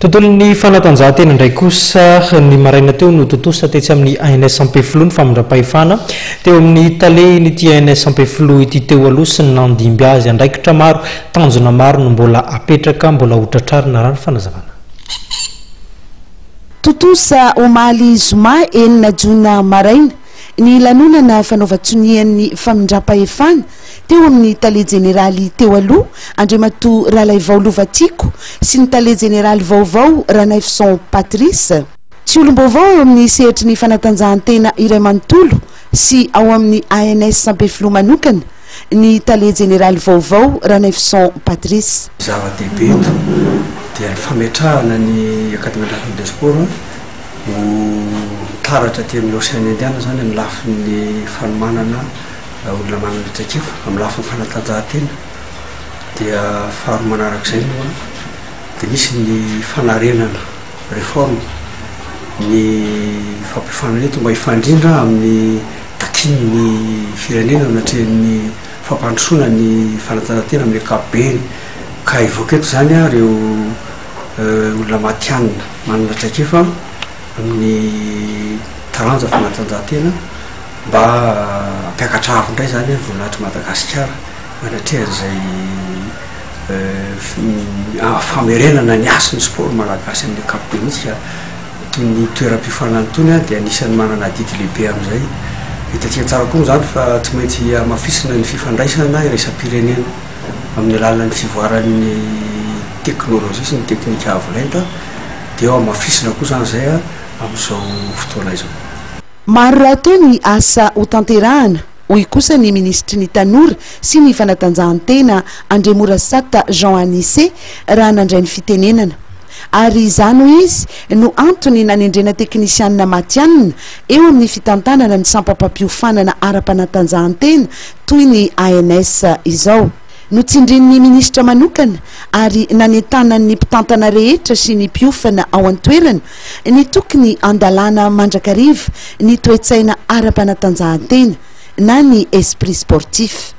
Tontolon'ny fanatanjahantena indray kosa, ny maraina teo no tontosa tetsy amin'ny ANS Ampefiloha ny famindram-pahefana teo amin'ny talehin'ity ANS Ampefiloha ity teo aloha sy ny nandimby azy. Andraikitra maro, tanjona maro no mbola apetraka, mbola hotratrarina raha ny fanazavana. Tontosa omaly zoma enina jona maraina ny lanonana fanaovan-tsonian'ny famindram-pahefana teo amin'ny tale jeneraly teo aloha Andriamatoa Ralaivao Lovatiako sy ny tale jeneraly vaovao Ranaivoson Patrice. Tsy olom-baovao eo amin'ny sehatry ny fanatanjahantena iray manontolo sy ao amin'ny ANS Ampefiloha manokana ny tale jeneraly vaovao Ranaivoson Patrice. Ny zava-dehibe eto dia ny fametrahana ny Académie Internationale de Sport ho taratra aty amin'ny Ocean Indiana izany amin'ny lafiny fanomanana olona manana traikefa amin'ny lafiny fanatanjahantena dia faharoa manarak'izay moa dia misy ny fanarenana, réforme, ny fampiofanana eto mba hifandrindra amin'ny takian'ny firenena anatrehan'ny fampandrosoana ny fanatanjahantena amin'ny ankapobeny ka hivoaka eto izany ireo olona matihanina manana traikefa amin'ny taranja fanatanjahantena Mba hampiakatra avo indray izany ny voninahitr'i Madagasikara eo anatrehan'izay famerenana ny hasin'ny sport malagasy amin'ny ankapobeny mihitsy ka toy ny toeram-piofanana itony dia anisan'ny manana adidy lehibe amin'izay. Hitantsika tsara koa moa izany fa tsy maintsy hamafisina ny fifandraisana iraisam-pirenena amin'ny alalan'ny fivoaran'ny teknolojia sy ny teknika avo lenta dia hamafisina koa izany izay amin'izao fotoana izao. Maro rahateo ny asa hotanterahana, hoy kosa ny minisitry ny Tanora sy ny fanatanjahantena, Andriamorasata Jean Anicet, raha nandray ny fitenenana. Ary izany, hoy izy, no antony nanendrena teknisianina matihanina eo amin'ny fitantanana ny sampam-pampiofanana ara-panatanjahantena toy ny ANS izao. Notsindrin'ny minisitra manokana ary nanentanany ny mpitantana rehetra sy ny mpiofana ao an-toerana ny tokony handalana mandrakariva ny toe-tsaina ara-panatanjahantena na ny esprit sportif.